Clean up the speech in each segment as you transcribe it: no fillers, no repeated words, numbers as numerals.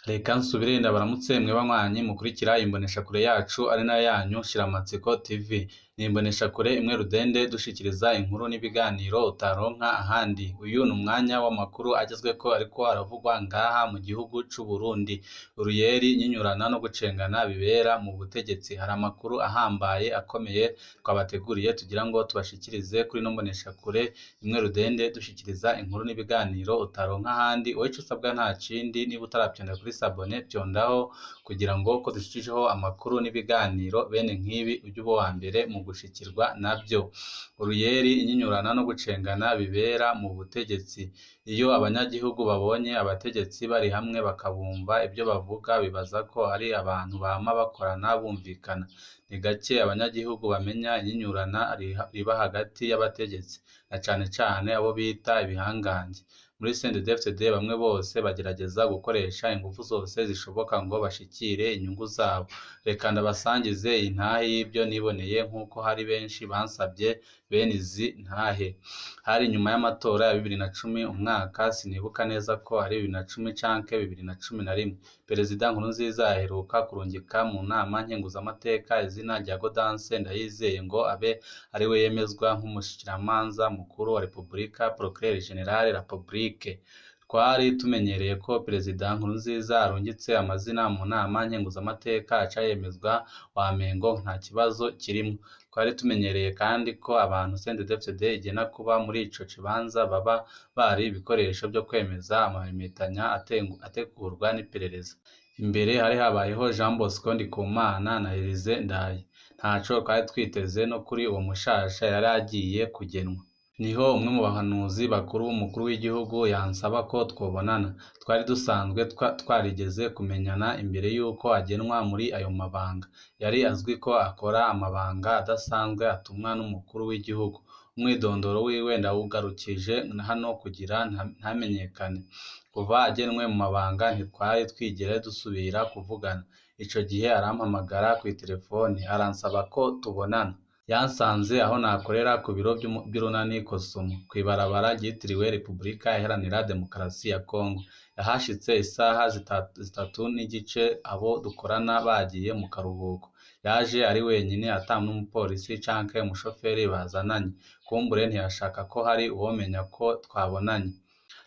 Reka nsubire ndabaramutse mwe banywanyi mukurikira imboneshakure yacu ari nayo yanyu Shiramatsiko TV. Ni imboneshakure imwe rudende dushikiriza inkuru n'ibiganiro utaronka ahandi. Uyu ni umwanya w'amakuru agezweko ariko aravugwa ngaha mu gihugu c'u Burundi. Uruyeri, inyinyurana no gucengana bibera mu butegetsi. Hari amakuru ahambaye akomeye twabateguriye tugira ngo tubashikirize kuri ino mboneshakure imwe rudende dushikiriza inkuru n'ibiganiro utaronka ahandi. Wowe ico usabwa nta kindi, niba utaravyonda kuri sabone vyondaho kugira ngo ko dushikijeho amakuru n'ibiganiro bene nk'ibi uje uba uwa mbere mu gushikirwa navyo. Uruyeri, inyinyurana no gucengana bibera mu butegetsi. Iyo abanyagihugu babonye abategetsi bari hamwe bakabumva ivyo bavuga bibaza ko ari abantu bama bakorana bumvikana. Ni gake abanyagihugu bamenya inyinyurana riba hagati y'abategetsi, na cane cane abo bita ibihangange. Muri CNDD-FDD bamwe bose bagerageza gukoresha inguvu zose zishoboka ngo bashikire inyungu zabo. Reka ndabasangize iyi ntahe y'ivyo niboneye nkuko hari benshi bansavye bene izi ntahe. Hari inyuma y'amatora ya 2010, umwaka sinibuka neza ko ari 2010 canke 2011. Perezida Nkurunziza aheruka kurungika mu nama nkenguzamateka izina rya Gaudence Ndayizeye ngo abe ariwe yemezwa nk'umushikiramanza mukuru wa Repubulika, Procureur General la Republique. Twari tumenyereye ko Perezida Nkurunziza arungitse amazina mu nama nkenguzamateka aca yemezwa wamengo nta kibazo kirimwo. Twari tumenyereye kandi ko abantu CNDD-FDD igena kuba muri ico kibanza baba bari ibikoresho vyo kwemeza amahimitanya ategurwa n'iperereza. Imbere hari habayeho Jean Bosco Ndikumana na Elysée Ndaye. Ntaco twari twiteze no kuri uwo mushasha yari agiye kugenwa. Niho umwe mu bahanuzi bakuru b'umukuru w'igihugu yansaba ko twobonana. Twari dusanzwe twarigeze kumenyana imbere y'uko agenwa muri ayo mabanga. Yari azwi ko akora amabanga adasanzwe atumwa n'umukuru w'igihugu. Umwidondoro wiwe ndawugarukije hano kugira ntamenyekane. Kuva agenwe mu mabanga ntitwari twigere dusubira kuvugana. Ico gihe arampamagara kw'iterefoni aransaba ko tubonana. Yansanze aho nakorera ku biro vy'urunani Kosomo, kw'ibarabara ryitiriwe Repubulika Iharanira Demokarasi ya Kongo. Yahashitse isaha 3:15 abo dukorana bagiye mu karuhuko. Yaje ari wenyene ata n'umupolisi canke umushoferi bazananye. Kumbure ntiyashaka ko hari uwomenya ko twabonanye.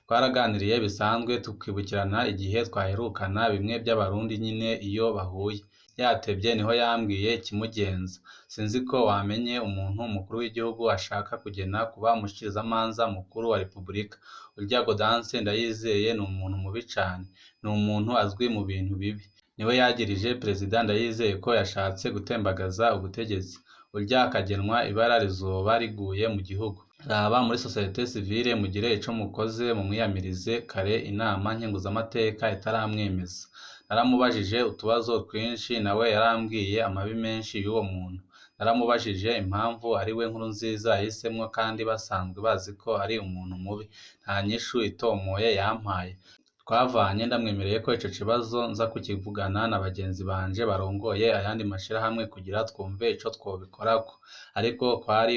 Twaraganiriye bisanzwe tukibukirana igihe twaherukana, bimwe vy'abarundi nyene iyo bahuye. Yatevye niho yambwiye ikimugenza. Sinzi ko wamenye umuntu umukuru w'igihugu ashaka kugena kuba umushikirizamanza mukuru wa Repubulika. Urya Gaudence Ndayizeye ni umuntu mubi cane. Ni umuntu azwi mu bintu bibi. Niwe yagirije Perezida Ndayizeye ko yashatse gutembagaza ubutegetsi. Urya akagenwa ibara rizoba riguye mu gihugu. Raba muri societe civile mugire ico mukoze mumwiyamirize kare inama nkenguzamateka itaramwemeza. Naramubajije utubazo twinshi nawe yarambwiye amabi menshi y'uwo muntu. Naramubajije impamvu ariwe Nkurunziza yahisemwo kandi basanzwe bazi ko ari umuntu mubi. Nta nyishu itomoye yampaye. Twavanye ndamwemereye ko ico kibazo nza kukivugana na bagenzi banje barongoye ayandi mashirahamwe kugira twumve ico twobikorako. Ariko kwari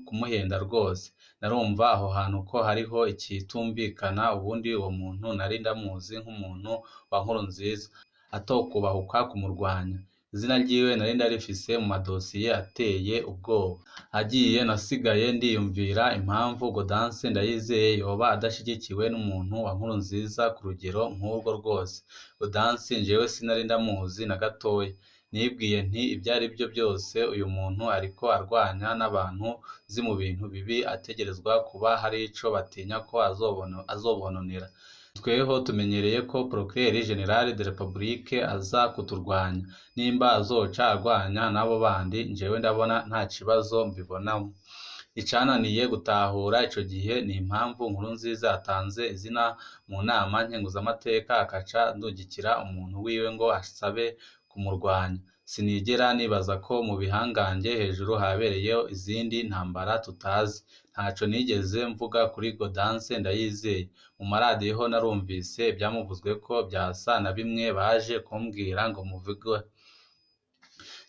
kumuhenda rwose. Narumva aho hantu ko hariho ikitumvikana, ubundi uwo muntu nari ndamuzi nk'umuntu wa Nkurunziza, atokubahuka kumurwanya. Izina ryiwe nari ndarifise mu madosiye ateye ubwoba. Agiye nasigaye ndiyumvira impamvu Gaudence Ndayizeye yoba adashigikiwe n'umuntu wa Nkurunziza ku rugero nk'urwo rwose. Gaudence jewe sinari ndamuzi na gatoya. Nibwiye nti ivyo arivyo vyose uyu muntu ariko arwanya n'abantu nzi mu bintu bibi ategerezwa kuba hari ico batinya ko azobononera. Tweho tumenyereye ko Procureur General de la Republique aza kuturwanya. Nimba azoca arwanya n'abo bandi jewe ndabona nta kibazo mbibonamwo. Icananiye gutahura ico gihe ni impamvu Nkurunziza atanze izina mu nama nkenguzamateka akaca andungikira umuntu wiwe ngo asabe kumurwanya. Sinigera nibaza ko mu bihangange hejuru habereyeho izindi ntambara tutazi. Ntaco nigeze mvuga kuri Gaudence Ndayizeye. Mu maradiyo ho narumvise ivyamuvuzweko vyasa na bimwe baje kumbwira ngo muvuge.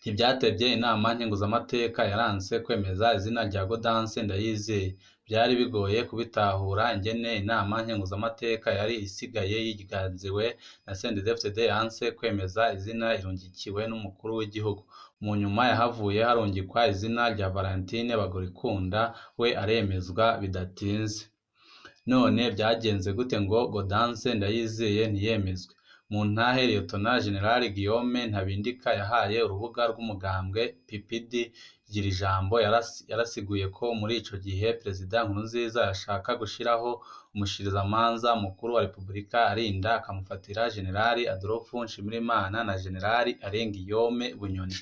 Ntivyatevye inama nkenguzamateka yaranse kwemeza izina rya Gaudence Ndayizeye. Vyari bigoye kubitahura ingene inama nkenguzamateka yari isigaye yiganziwe na CNDD-FDD yanse kwemeza izina irungikiwe n'umukuru w'igihugu. Mu nyuma yahavuye harungikwa izina rya Valentine Bagorikunda, we aremezwa bidatinze. None vyagenze gute ngo Gaudence Ndayizeye ntiyemezwe? Mu ntahe Liyetona Jenerali Guillaume Ntabindika yahaye urubuga rw'umugambwe PPD Girijambo yarasiguye ko muri ico gihe Perezida Nkurunziza yashaka gushiraho umushikirizamanza mukuru wa Repubulika arinda akamufatira Jenerali Adolphe Nshimirimana na Jenerali Alain Guillaume Bunyoni.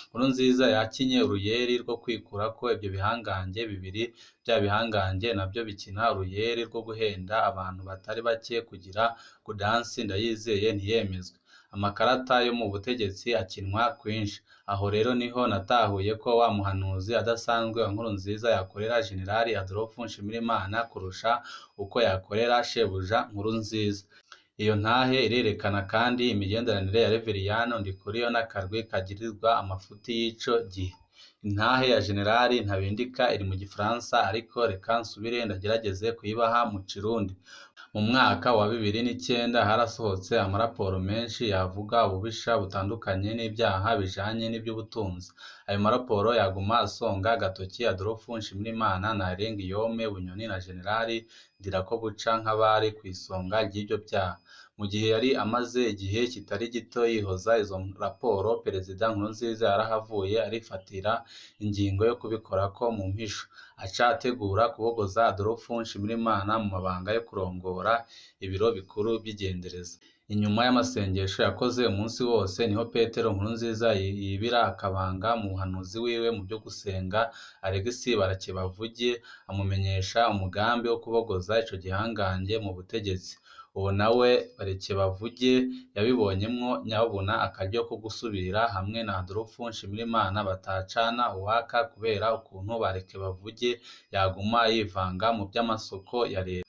Nkurunziza yakinye uruyeri rwo kwikurako ivyo bihangange bibiri, vya bihangange navyo bikina uruyeri rwo guhenda abantu batari bake kugira Gaudence Ndayizeye ntiyemezwe. Amakarata yo mu butegetsi akinwa kwinshi. Aho rero niho natahuye ko wa muhanuzi adasanzwe wa Nkurunziza yakorera Jenerali Adolphe Nshimirimana kurusha uko yakorera shebuja Nkurunziza. Iyo ntahe irerekana kandi imigenderanire ya Reveriyano Ndikuriyo n'akarwi kagirizwa amafuti y'ico gihe. Intahe ya Jenerali Ntabindika iri mu gifaransa ariko reka nsubire ndagerageze kuyibaha mu kirundi. Mu mwaka wa 2009 harasohotse amaraporo menshi yavuga ububisha butandukanye n'ivyaha bijanye n'ivy'ubutunzi. Ayo maraporo yaguma asonga agatoki Adolphe Nshimirimana na Alain Guillaume Bunyoni na Jenerali Ndirakobuca nk'abari kw'isonga ry'ivyo vyaha. Mu gihe yari amaze igihe kitari gito yihoza izo raporo, Perezida Nkurunziza yarahavuye arifatira ingingo yo kubikorako mu mpisho, aca ategura kubogoza Adolphe Nshimirimana mu mabanga yo kurongora ibiro bikuru vy'igendereza. Inyuma y'amasengesho yakoze umunsi wose niho Petero Nkurunziza yibira akabanga mu muhanuzi wiwe mu vyo gusenga Alexis Barakebavuge, amumenyesha umugambi wo kubogoza ico gihangange mu butegetsi. Uwo nawe Barekebavuge yabibonyemwo nyabuna akaryo ko gusubira hamwe na Adolphe Nshimirimana batacana uwaka kubera ukuntu Barekebavuge yaguma yivanga mu vy'amasoko ya leta.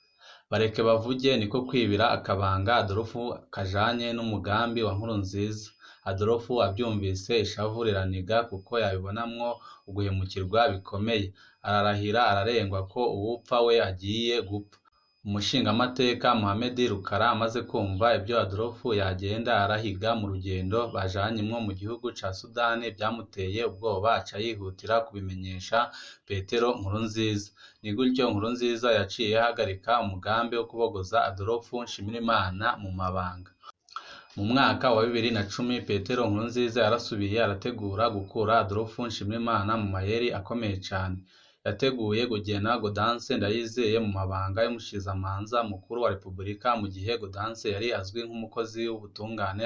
Barekebavuge niko kwibira akabanga Adolphe kajanye n'umugambi wa Nkurunziza. Adolphe avyumvise ishavu riraniga kuko yabibonamwo uguhemukirwa bikomeye. Ararahira ararengwa ko uwupfa we agiye gupfa. Umushingamateka Mohamed Rukara amaze kumva ivyo Adolphe yagenda arahiga mu rugendo bajanyemwo mu gihugu ca Sudani vyamuteye ubwoba aca yihutira kubimenyesha Petero Nkurunziza. Ni gutyo Nkurunziza yaciye ahagarika umugambi wo kubogoza Adolphe Nshimirimana mu mabanga. Mu mwaka wa 2010 Petero Nkurunziza yarasubiye arategura gukura Adolphe Nshimirimana mu mayeri akomeye cane. Yateguye kugena Gaudence Ndayizeye mu mabanga y'umushikizamanza mukuru wa Repubulika mu gihe Gaudence yari azwi nk'umukozi w'ubutungane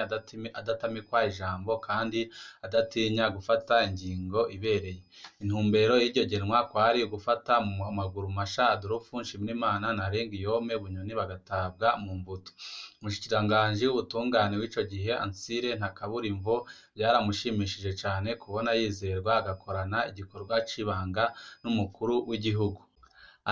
adatamikwa ijambo kandi adatinya gufata ingingo ibereye. Intumbero y'iryo genwa kwari ugufata mu maguru masha Adolphe Nshimirimana na Alain Guillaume Bunyoni bagatabwa mu mbuto. Umushikiranganji w'ubutungane w'ico gihe Ansile Ntakaburimvo byaramushimishije cane kubona yizerwa agakorana igikorwa c'ibanga n'umukuru w'igihugu.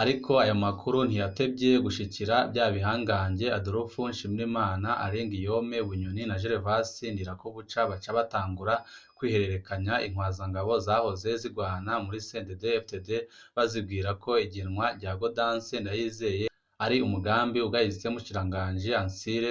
Ariko ayo makuru ntiyatevye gushikira vya bihangange Adolphe Nshimirimana, Alain Guillaume Bunyoni na Gervas Ndirakobuca baca batangura kwihererekanya intwazangabo zahoze zigwana muri CNDD-FDD bazibwira ko igenwa rya Gaudence Ndayizeye ari umugambi ugayitse w'umushikiranganji Ansile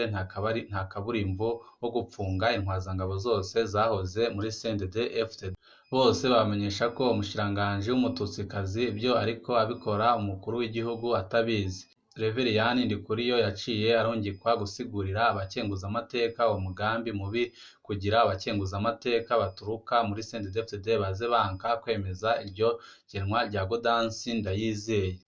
Ntakaburimvo wo gupfunga intwazangabo zose zahoze muri CNDD-FDD. Bose babamenyesha ko umushikiranganji w'umututsikazi ivyo ariko abikora umukuru w'igihugu atabizi. Reveriyani Ndikuriyo yaciye arungikwa gusigurira abakenguzamateka uwo mugambi mubi kugira abakenguzamateka baturuka muri CNDD-FDD baze banka kwemeza iryo genwa rya Gaudence Ndayizeye.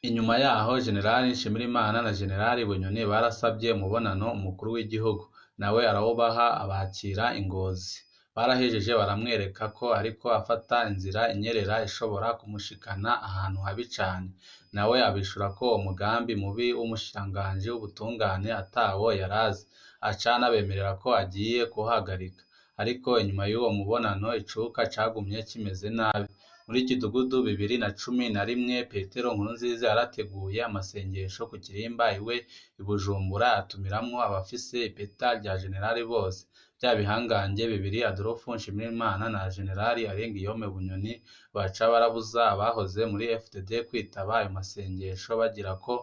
Inyuma yaho Jenerali Nshimirimana na Jenerali Bunyoni barasabye umubonano umukuru w'igihugu, nawe arawubaha abakira i Ngozi. Barahejeje baramwereka ko ariko afata inzira inyerera ishobora kumushikana ahantu habi cane. Nawe abishura ko umugambi mubi w'umushikiranganji w'ubutungane atawo yarazi, aca anabemerera ko agiye kuwuhagarika. Ariko inyuma y'uwo mubonano icuka cagumye kimeze nabi. Muri Kidugudu 2011 Petero Nkurunziza yarateguye amasengesho ku kirimba iwe i Bujumbura atumiramwo abafise ipeta rya jenerali bose. Vya bihangange bibiri Adolphe Nshimirimana na Generali Alain Guillaume Bunyoni baca barabuza abahoze muri FDD kwitaba ayo masengesho bagira ko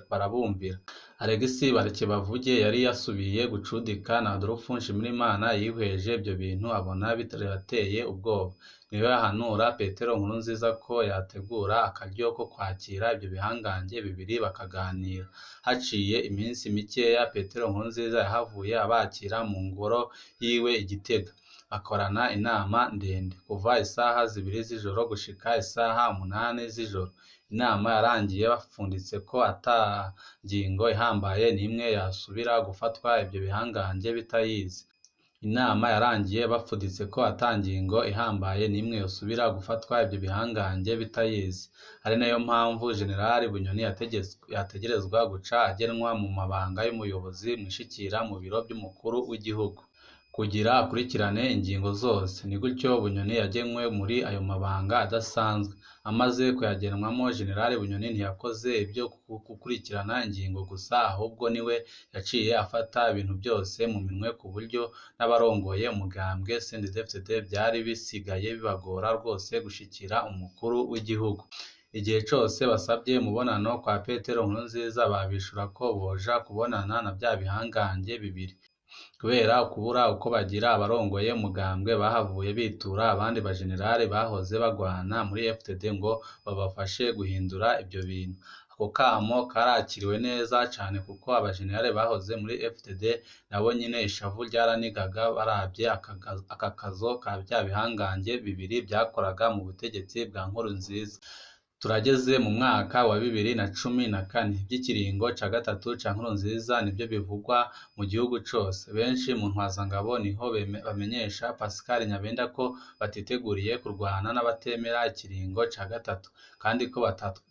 barabumvira. Alexis Barekebavuge yari yasubiye gucudika na Adolphe Nshimirimana yihweje ivyo bintu abona birateye ubwoba. Niwe yahanura Petero Nkurunziza ko yategura akaryo ko kwakira ivyo bihangange bibiri bakaganira. Haciye iminsi mikeya Petero Nkurunziza yahavuye abakira mu ngoro yiwe i Gitega, bakorana inama ndende kuva isaha 2 z'ijoro gushika isaha 8 z'ijoro. Inama yarangiye bapfunditse ko ata ngingo ihambaye n'imwe yasubira gufatwa ivyo bihangange bitayizi. Inama yarangiye bapfunditse ko ata ngingo ihambaye n'imwe yosubira gufatwa ivyo bihangange bitayizi. Ari nayo mpamvu Generali Bunyoni yategerezwa guca agenwa mu mabanga y'umuyobozi mwishikira mu biro vy'umukuru w'igihugu, kugira akurikirane ingingo zose. Ni gutyo Bunyoni yagenwe muri ayo mabanga adasanzwe. Amaze kuyagenwamo, Generali Bunyoni ntiyakoze ibyo gukurikirana ingingo gusa, ahubwo niwe yaciye afata ibintu byose mu minwe ku buryo n'abarongoye umugambwe CNDD-FDD vyari bisigaye bibagora rwose gushikira umukuru w'igihugu. Igihe cose basabye umubonano kwa Petero Nkurunziza babishura ko boja kubonana na vya bihangange bibiri. Kubera ukubura uko bagira, abarongoye umugambwe bahavuye bitura abandi bajenerali bahoze bagwana muri FDD ngo babafashe guhindura ivyo bintu. Ako kamo karakiriwe neza cane kuko abajenerali bahoze muri FDD nabo nyene ishavu ryaranigaga baravye akakazo ka vya bihangange bibiri vyakoraga mu butegetsi bwa Nkurunziza. Turageze mu mwaka wa 2014, ivy'ikiringo ca gatatu ca Nkurunziza nivyo bivugwa mu gihugu cose. Benshi mu ntwazangabo niho bamenyesha Pascal Nyabenda ko batiteguriye kurwana n'abatemera ikiringo ca gatatu, kandi ko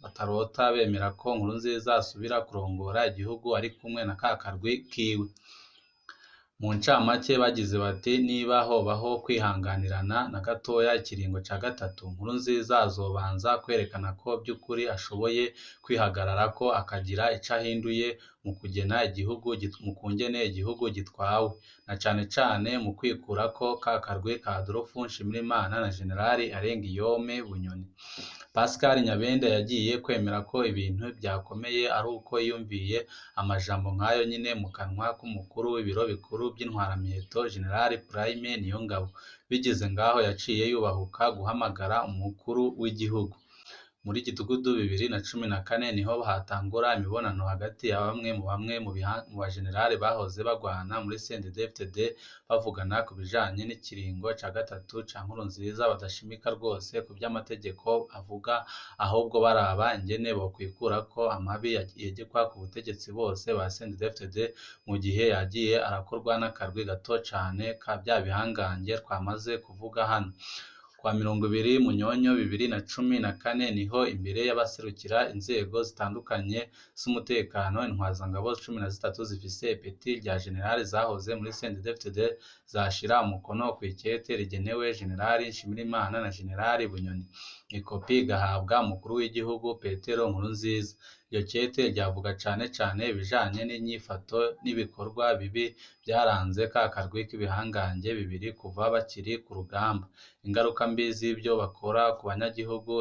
batarota bemera ko Nkurunziza asubira kurongora igihugu ari kumwe na ka karwi kiwe. Mu ncamake bagize bati niba hobaho kwihanganirana na gatoya ikiringo ca gatatu, Nkurunziza azobanza kwerekana ko vy'ukuri ashoboye kwihagararako akagira ico ahinduye mu kugena igihugu mu kungene igihugu gitwawe, na cane cane mu kwikurako ka karwi ka Adolphe Nshimirimana na Generali Alain Guillaume Bunyoni. Pascal Nyabenda yagiye kwemera ko ibintu vyakomeye ari uko yiyumviye amajambo nk'ayo nyene mu kanwa k'umukuru w'ibiro bikuru vy'intwaramiheto Generali Prime Niyongabo. Bigeze ngaho yaciye yubahuka guhamagara umukuru w'igihugu. Muri Gitugudu 2014 niho hatangura imibonano hagati ya bamwe mu bamwe mu bajenerali bahoze bagwana muri CNDD-FDD bavugana ku bijanye n'ikiringo ca gatatu ca Nkurunziza, badashimika rwose ku vy'amategeko avuga, ahubwo baraba ingene bokwikurako amabi yegekwa ku butegetsi bose ba CNDD-FDD mu gihe yagiye arakorwa n'akarwi gato cane ka vya bihangange twamaze kuvuga hano. Kuwa 20 Munyonyo 2014 niho imbere y'abaserukira inzego zitandukanye z'umutekano intwazangabo 13 zifise ipeti rya generali zahoze muri CNDD-FDD zashira umukono kw'ikete rigenewe Generali Nshimirimana na Generali Bunyoni. Ikopi igahabwa umukuru w'igihugu Petero Nkurunziza. Iryo kete ryavuga cane cane ibijanye n'inyifato n'ibikorwa bibi vyaranze ka karwi k'ibihangange bibiri kuva bakiri ku rugamba. Ingaruka mbi z'ivyo bakora ku banyagihugu,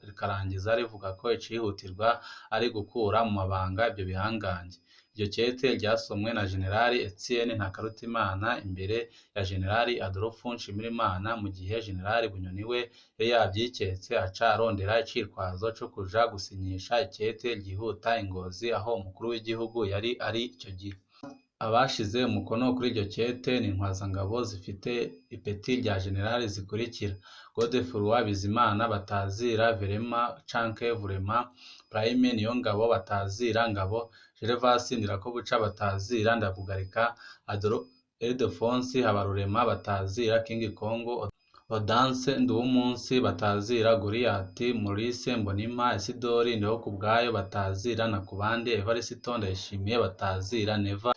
rikarangiza rivuga ko icihutirwa ari gukura mu mabanga ivyo bihangange. Iryo kete ryasomwe na Generali Etienne Ntakarutimana imbere ya Generali Adolphe Nshimirimana, mu gihe Generali Bunyoni we yari yavyiketse aca arondera icitwazo co kuja gusinyisha ikete ryihuta i Ngozi aho umukuru w'igihugu yari ari ico gihe. Abashize umukono kuri iryo kete ni intwazangabo zifite ipeti rya generali zikurikira: Godefroid Bizimana Batazira Verema canke Vurema, Prime Niyongabo Batazira Ngabo, Gervas Ndirakobuca Batazira Ndakugarika, Ildefonsi Habarurema Batazira King Kong, Odanse Nduwumunsi Batazira Goliath, Maurice Mbonimpa, Isidori Ndihokubwayo Batazira Nakubande, Evariste Ndayishimiye Batazira Neva,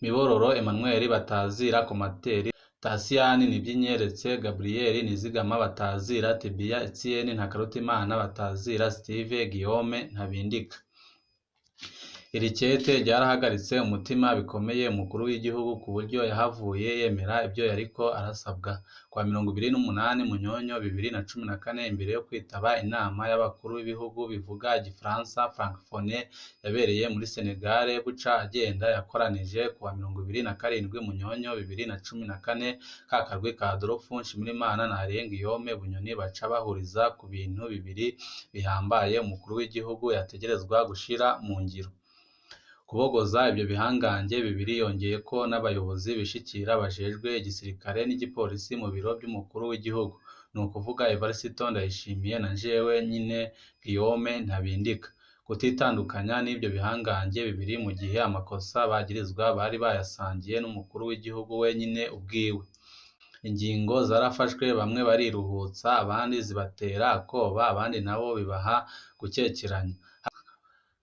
Mibororo Emmanuel Batazira Komateri, Tasiyani Nibyinyeretse, Gabriel Nizigama Batazira Tibiya, Etienne Ntakarutimana Batazira Steve, Guillaume Ntabindika. Iri kete ryarahagaritse umutima bikomeye umukuru w'igihugu ku buryo yahavuye yemera ibyo yariko arasabwa. Kuwa 28 Munyonyo 2014, imbere yo kwitaba inama y'abakuru b'ibihugu bivuga igifaransa Francophonie yabereye muri Senegal, buca agenda yakoranije kuwa 27 Munyonyo 2014 ka karwi ka Adolphe Nshimirimana na Alain Guillaume Bunyoni baca bahuriza ku bintu bibiri bihambaye umukuru w'igihugu yategerezwa gushira mu ngiro. Kubogoza ibyo bihangange bibiri yongeyeko n'abayobozi bishikira bajejwe igisirikare n'igipolisi mu biro vy'umukuru w'igihugu, ni ukuvuga Evariste Ndayishimiye na jewe nyene Guillaume Ntabindika. Kutitandukanya n'ivyo bihangange bibiri mu gihe amakosa bagirizwa bari bayasangiye n'umukuru w'igihugu wenyene ubwiwe. Ingingo zarafashwe, bamwe bariruhutsa, abandi zibatera akoba, abandi nabo bibaha gukekeranya.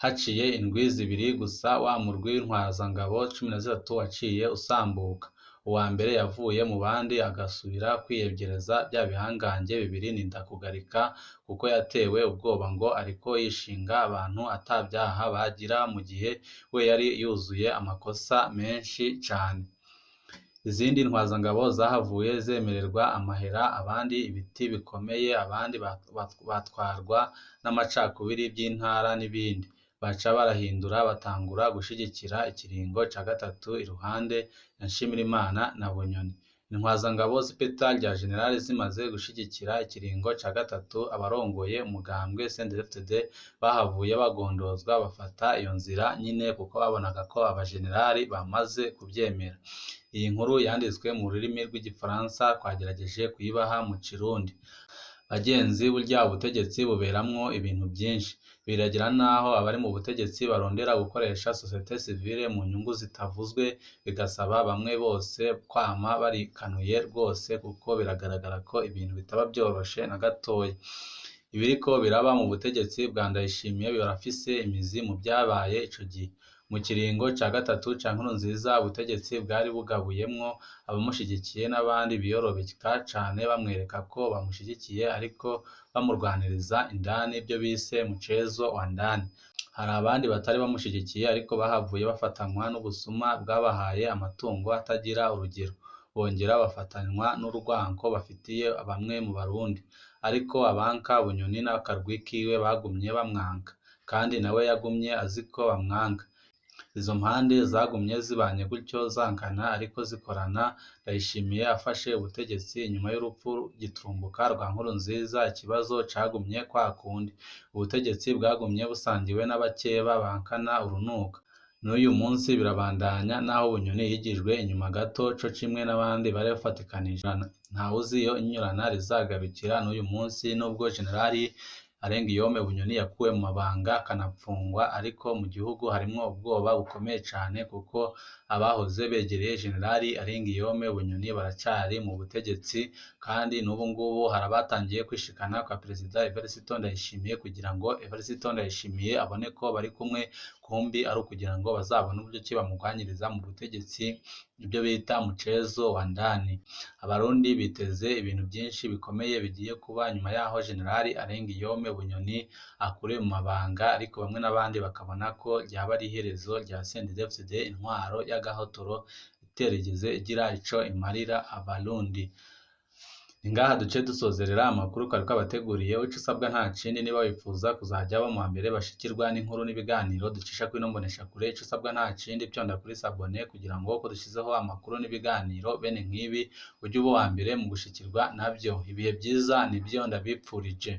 Haciye indwi zibiri gusa wa murwi w'intwazangabo 13 waciye usambuka. Uwa mbere yavuye mu bandi agasubira kwiyegereza vya bihangange bibiri ni Ndakugarika, kuko yatewe ubwoba ngo ariko yishinga abantu ata vyaha bagira mu gihe we yari yuzuye amakosa menshi cane. Izindi ntwazangabo zahavuye zemererwa amahera, abandi ibiti bikomeye, abandi batwarwa n'amacakubiri vy'intara n'ibindi. Baca barahindura batangura gushigikira ikiringo ca gatatu iruhande ya Nshimirimana na Bunyoni. Intwazangabo z'ipeta rya generali zimaze gushigikira ikiringo ca gatatu, abarongoye umugambwe CNDD-FDD bahavuye bagondozwa bafata iyo nzira nyene kuko babonaga ko abajenerali bamaze kuvyemera. Iyi nkuru yanditswe mu rurimi rw'igifaransa, twagerageje kuyibaha mu kirundi. Bagenzi, burya ubutegetsi buberamwo ibintu vyinshi. Biragira naho abari mu butegetsi barondera gukoresha société civile mu nyungu zitavuzwe, bigasaba bamwe bose kwama barikanuye rwose kuko biragaragara ko ibintu bitaba vyoroshe na gatoya. Ibiriko biraba mu butegetsi bwa Ndayishimiye birafise imizi mu vyabaye ico gihe. Mu kiringo ca gatatu ca Nkurunziza, ubutegetsi bwari bugabuyemwo abamushigikiye n'abandi biyorobeka cane bamwereka ko bamushigikiye ariko bamurwaniriza indani, ivyo bise mchezo wa ndani. Hari abandi batari bamushigikiye ariko bahavuye bafatanywa n'ubusuma bwabahaye amatungo atagira urugero, bongera bafatanywa n'urwanko bafitiye bamwe mu Barundi. Ariko abanka Bunyoni n'akarwi kiwe bagumye bamwanka, kandi nawe yagumye azi ko bamwanka. Izo mpande zagumye zibanye gutyo zankana ariko zikorana. Ndayishimiye afashe ubutegetsi inyuma y'urupfu giturumbuka rwa Nkurunziza, ikibazo cagumye kwa kundi. Ubutegetsi bwagumye busangiwe n'abakeba bankana urunuka. N'uyu munsi birabandanya naho Bunyoni yigijwe inyuma gato co kimwe n'abandi bari bafatikanije. Ntawuzi iyo inyurana rizagarukira n'uyu munsi, nubwo Generali Alain Guillaume Bunyoni yakuwe mu mabanga akanapfungwa, ariko mu gihugu harimwo ubwoba bukomeye cane kuko abahoze begereye Generali Alain Guillaume Bunyoni baracari mu butegetsi, kandi n'ubu ngubu hari abatangiye kwishikana kwa Perezida Evariste Ndayishimiye kugira ngo Evariste Ndayishimiye abone ko bari kumwe, kumbi ari ukugira ngo bazabone uburyo ki bamugwanyiriza mu butegetsi, ibyo bita mchezo wa ndani. Abarundi biteze ibintu byinshi bikomeye bigiye kuba nyuma yaho Generali Alain Guillaume Bunyoni akuriwe mu mabanga, ariko bamwe n'abandi bakabona ko ryaba ari iherezo rya CNDD-FDD, intwaro y'agahotoro itarigeze igira ico imarira Abarundi. Ni ngaha duce dusozerera amakuru twari twabateguriye. Ico usabwa nta kindi, niba wifuza kuzajya aba mu mbere bashikirwa n'inkuru n'ibiganiro ducisha kuri ino mboneshakure, ico usabwa nta kindi, fyonda kuri s'abonner kugira ngo uko dushizeho amakuru n'ibiganiro bene nk'ibi ujye uba uwa mbere mu gushikirwa navyo. Ibihe vyiza nivyo ndabipfurije.